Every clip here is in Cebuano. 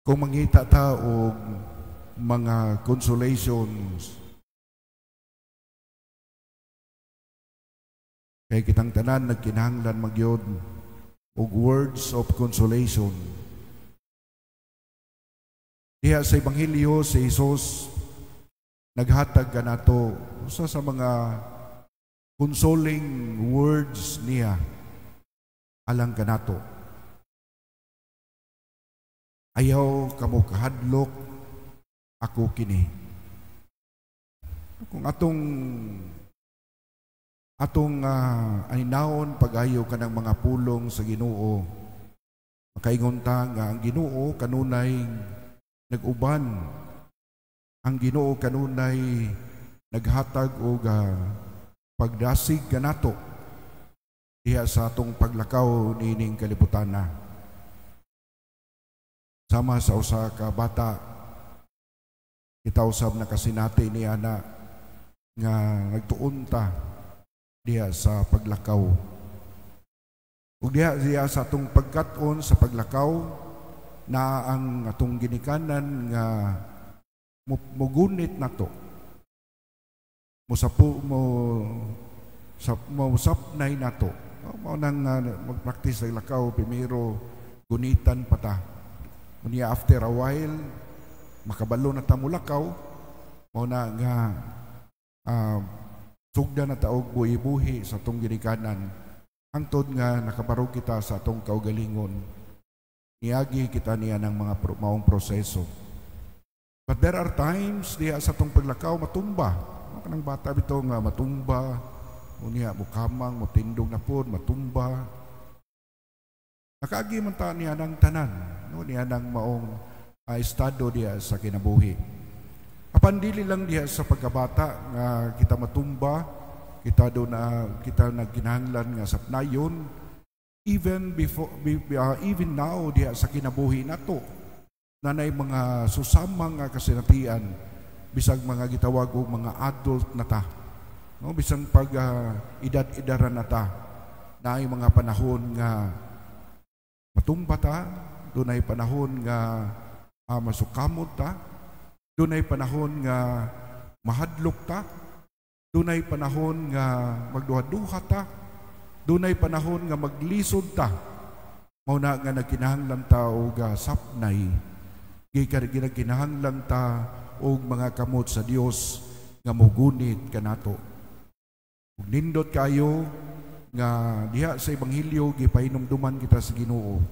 Kung mangita ta og mga consolations, kay kitang tanan nagkinahanglan magyod og words of consolation. Diha sa Ebanghelyo, si Jesus naghatag kanato usa sa mga consoling words niya alang kanato. "Ayaw kamo kahadlok, ako kini." Kung atong atong aninawon pag-ayo kanang mga pulong sa Ginoo, makaingon ta nga ang Ginoo kanunay nag-uban. Ang Ginoo kanunay naghatag og pagdasig kanato diha sa atong paglakaw niining kalibutana. Sama sa usa ka bata, kita usab nakasinati ni ana nga nagtuon ta diha sa paglakaw. Ug diha diha sa atong pagkat-on sa paglakaw na ang atong ginikanan nga mugunit nato. Musapo mo sa mo sapnay nato. Mao nang magpractice sa lakaw, primero gunitan pa ta. Unya after a while makabalo na ta mulakaw, mao na nga sugdan na ta og buhi-buhi sa atong ginikanan hangtod nga nakabarog kita sa atong kaugalingon. Niagi kita niya ng mga maong proseso. But there are times diha sa atong paglakaw matumba. Kanang bata bitaw nga matumba, unya mukamang, mutindog na pod, matumba. Nakaagi man ta niya ng tanan, no, niya ng maong estado diha sa kinabuhi. Apan dili lang diha sa pagkabata nga kita matumba, kita do na kita nagkinahanglan nga sapnayon, even before even now diha sa kinabuhi nato nanay mga susamang nga kasinatian, bisag mga gitawag og mga adult na ta, no, bisan pag edad-edaran na ta, naay mga panahon nga matumba ta, dunay panahon nga masukamot ta, dunay panahon nga mahadlok ta, dunay panahon nga magduha-duha ta, dunay panahon nga maglisod ta. Mao na nga nagkinahanglan ta og sapnay, gikan ginagkinahanglan ta og mga kamot sa Dios nga mugunit kanato. Ug nindot kayo nga diha sa Ebanghelyo gipahinumduman kita sa Ginoo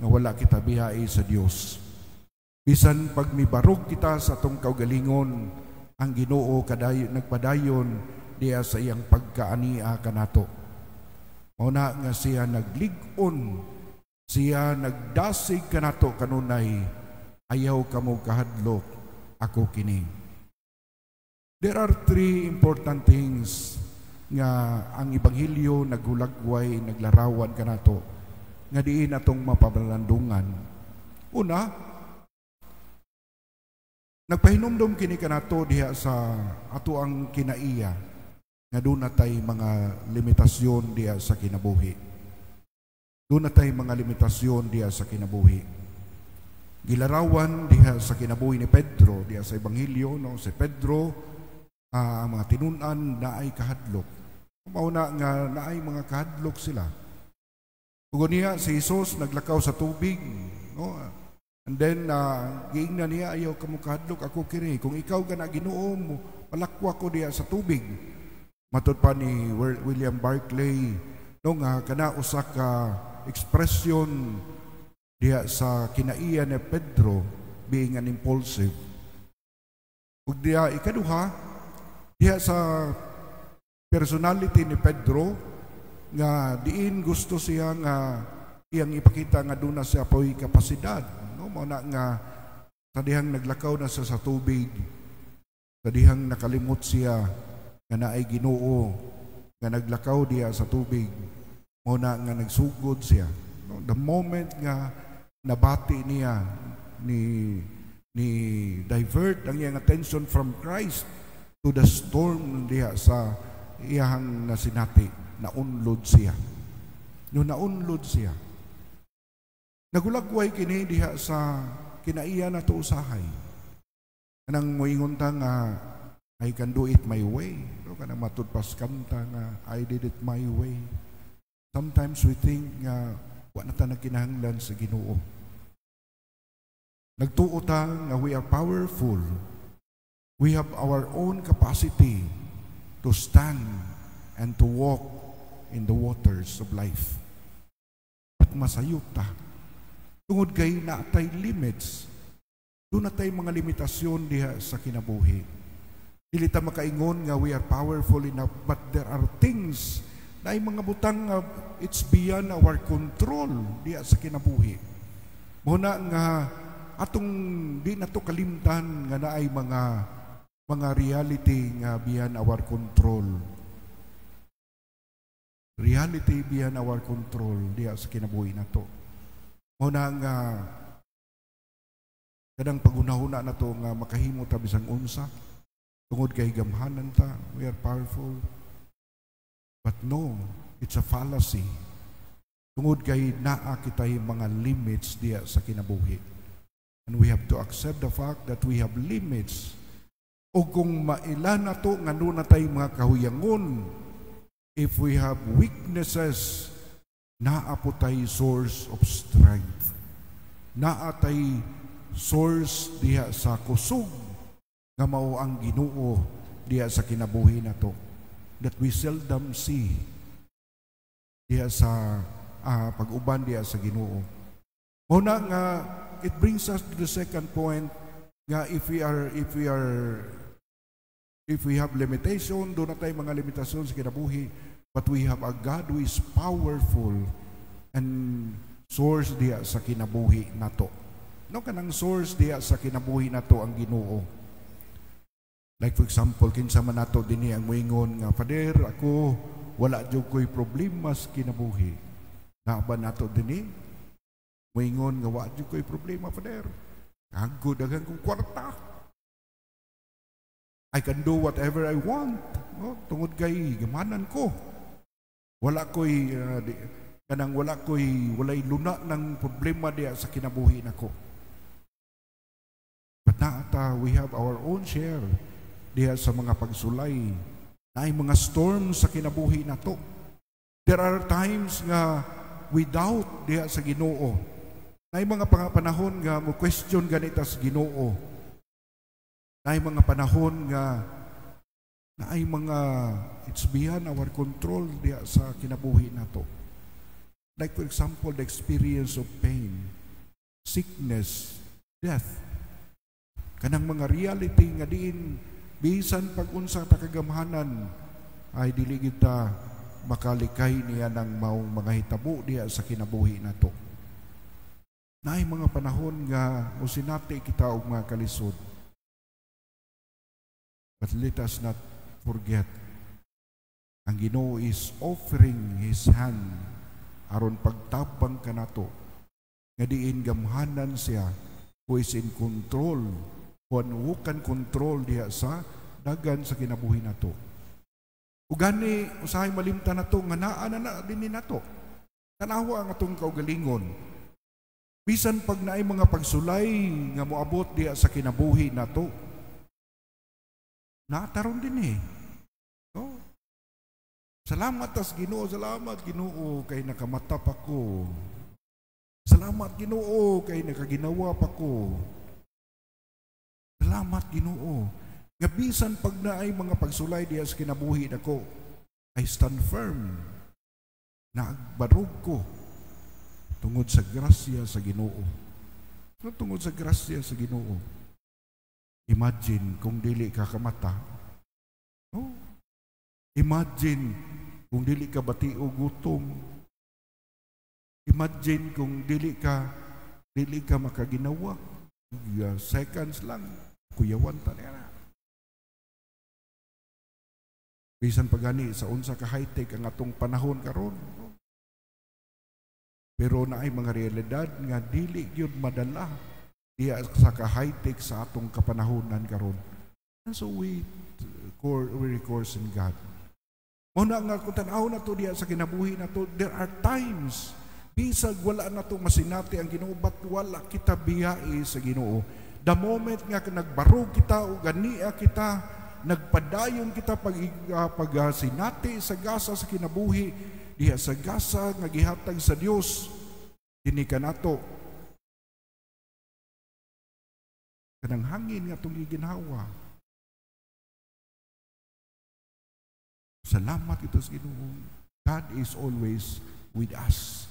nga wala kita biyai sa Dios. Bisan pag mibarog kita sa atong kaugalingon, ang Ginoo kadayon nagpadayon diha sa iyang pagkaania kanato. Mao na nga siya naglig-on, siya nagdasig kanato kanunay, "Ayaw kamo kahadlok, ako kini." There are three important things nga ang Ebanghelyo naghulagway, naglarawan kanato nga diin atong mapabalandungan. Una, nagpahinumdom kini kanato diha sa ato ang kinaiya nga duna tay mga limitasyon diha sa kinabuhi. Duna tay mga limitasyon diha sa kinabuhi. Gilarawan diha sa kinabuhi ni Pedro, diha sa Ebanghelyo, no, si Pedro, ang mga tinun-an naay kahadlok. Mao na nga naay mga kahadlok sila. Ug niya si Jesus naglakaw sa tubig, no? And then giingnan niya, "Ayaw kamo kahadlok, ako kini. Kung ikaw gana Ginoo mo, palakwa ko diha sa tubig." Matod pa ni William Barclay, no, nga kana usa ka expression diha sa kinaiya ni Pedro, being an impulsive. Ug diha ikaduha, diha sa personality ni Pedro nga diin gusto siya nga iyang ipakita nga duna siya po'y kapasidad, no? Mao na nga sa dihang naglakaw na siya sa tubig, sa dihang nakalimot siya nga naay Ginoo nga naglakaw diha sa tubig, mao na nga nagsugod siya, no? The moment nga nabati niya ni divert ang iyang attention from Christ to the storm diha sa iyang nasinati, naunlod siya. No, naunlod siya. Nagulagway kini diha sa kinaiya nato usahay. Kanang moingon ta nga "I can do it my way." No, kanang matud pas kanta nga "I did it my way." Sometimes we think nga wa na ta nagkinahanglan sa Ginoo. Nagtuo ta nga we are powerful. We have our own capacity to stand and to walk in the waters of life. But masayop ta. Tungod kay naa tay limits. Duna tay mga limitasyon diha sa kinabuhi. Dili ta makaingon nga we are powerful enough, but there are things na ay mga butang nga it's beyond our control diha sa kinabuhi. Mao na nga atong di nato kalimtan nga naay mga reality nga beyond our control. Reality beyond our control diha sa kinabuhi nato. Mao na nga kanang paghunahuna nato nga makahimo ta bisang unsa tungod kay gamhanan ta, we are powerful. But no, it's a fallacy. Tungod kay naa kitay mga limits diha sa kinabuhi. And we have to accept the fact that we have limits. O kung maila nato nga duna tay mga kahuyangon, if we have weaknesses, naa po tay source of strength. Naa tay source diha sa kusog nga mao ang Ginoo diha sa kinabuhi nato that we seldom see diha sa pag-uban diha sa Ginoo. Mao na nga it brings us to the second point nga if we have limitation, duna tay mga limitasyon sa kinabuhi, but we have a God who is powerful and source diha sa kinabuhi nato. No, kanang source diha sa kinabuhi nato ang Ginoo. Like for example, kinsa man nato dinhi ang moingon nga, "Father, ako wala jud ko'y problema sa kinabuhi"? Naa ba nato dinhi moingon nga, "Wa jud ko'y problema, Father. Ako daghan kong kwarta. I can do whatever I want. No? Tungod kay gamhanan ko. Wala ko'y kanang wala ko'y walay luna ng problema diha sa kinabuhi nako." But naa ta, we have our own share diha sa mga pagsulay. Naay mga storms sa kinabuhi nato. There are times nga we doubt diha sa Ginoo. Naay mga panahon nga mo question ganita sa Ginoo. Naay mga panahon nga naay mga it's beyond our control diha sa kinabuhi nato. Like for example, the experience of pain, sickness, death. Kanang mga reality nga diin bisan pag unsa ta kagamhanan ay dili kita makalikay niya ng maong mga hitabo diha sa kinabuhi nato. Naay mga panahon nga mosinati kita og mga kalisod. But let us not forget, ang Ginoo is offering His hand aron pagtabang kanato nga diin gamhanan siya, who is in control, who can control diha sa dagan sa kinabuhi nato. Ug gani usahay malimtan nato nga naa na na dinhi nato. Tanawa ang atong kaugalingon. Bisan pag naay mga pagsulay nga moabot diha sa kinabuhi nato, naa ta ron dinhi. No? Salamat tas Ginoo, salamat Ginoo kay nakamata pa ko. Salamat Ginoo kay nakaginawa pa ko. Salamat Ginoo. Nga bisan pag naay mga pagsulay diha sa kinabuhi nako, I stand firm. Naagbarog ko tungod sa grasya sa Ginoo. No, tungod sa grasya sa Ginoo. Imagine kung dili ka kamata. Oh. Imagine kung dili ka bati og gutom. Imagine kung dili ka makaginawa. Seconds lang kuyawan ta niya. Bisan pa gani sa unsa ka high-tech ang atong panahon karon. Pero naay mga realidad nga dili gyud madala diha sa ka high-tech sa atong kapanahonan karon. And so we recourse in God. Mao na nga kung tan-aw nato diha sa kinabuhi nato, there are times Bisag wala nato masinati ang Ginoo, but wala kita biyai sa Ginoo. The moment nga nagbarog kita o ania kita, nagpadayon kita pag sinati sa gasa sa kinabuhi, diha sa gasa nga gihatag sa Dios dinhi kanato, kanang hangin nga atong giginhawa. Salamat ito sa Ginoo. God is always with us.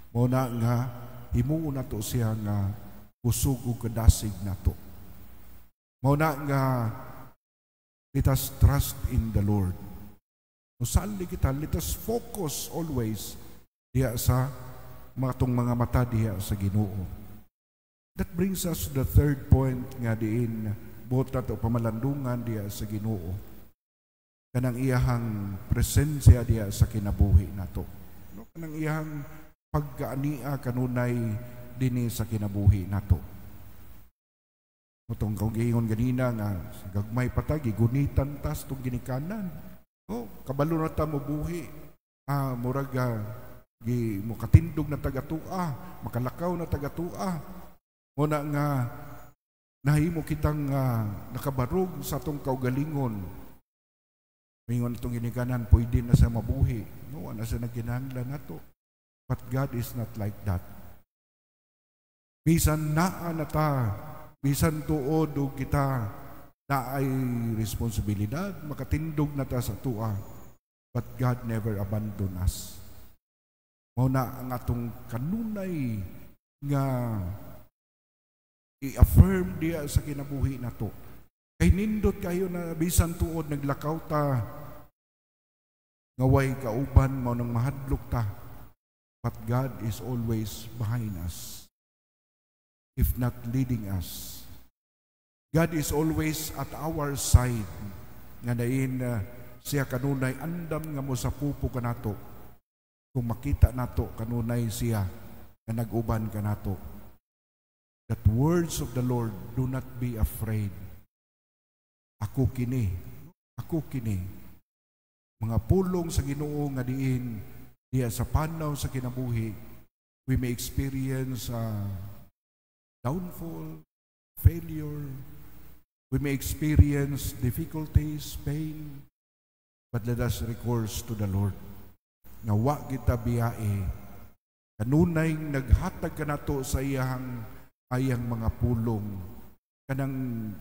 Mao na nga himuon nato siya nga kusog ug kadasig nato. Mao na nga let us trust in the Lord. Musali kita, let us focus always diha sa mga atong mga mata diha sa Ginoo. That brings us to the third point nga diin buot nato pamalandungan diha sa Ginoo. Kanang iyahang presensya diha sa kinabuhi nato. No, kanang iyahang pagkaania kanunay dinhi sa kinabuhi nato. Mao tong kung giingon ganina nga sa gagmay pa ta, gigunitan tas tong ginikanan. Oh, kabalo na ta mobuhi. Murag gi mokatindog na taga-tua, makalakaw na taga-tua. Mao na nga nahimo kitang nakabarog sa atong kaugalingon. Mingon atong ginikanan, pwede na sa mabuhi. No, na siya nagkinahanglan nato. But God is not like that. Bisan naa na ta, bisan tuod og kita naay responsibilidad, makatindog na ta sa tua, but God never abandon us. Mao na ang atong kanunay nga i-affirm diya sa kinabuhi nato. Kay nindot kayo na bisan tuod naglakaw ta nga way kauban, mao nang mahadlok ta. But God is always behind us, if not leading us. God is always at our side. Nga dain siya kanunay andam nga mosapupo kanato. Kung makita nato kanunay siya nga nag-uban kanato. That words of the Lord, "Do not be afraid. Ako kini, ako kini." Mga pulong sa Ginoo nga diin diya sa panaw sa kinabuhi, we may experience downfall, failure, we may experience difficulties, pain, but let us recourse to the Lord. Nga wa kita biyai, kanunay naghatag kanato sa iyang ayang mga pulong. Kanang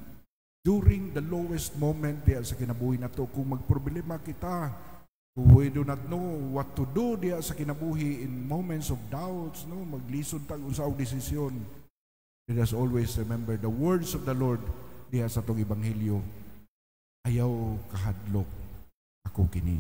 during the lowest moment diya sa kinabuhi nato, kung magproblema kita, we do not know what to do diya sa kinabuhi in moments of doubts, no, maglisod tag unsa og desisyon. Let us always remember the words of the Lord diya sa atong ebanghelyo. "Ayaw kahadlok, ako kini."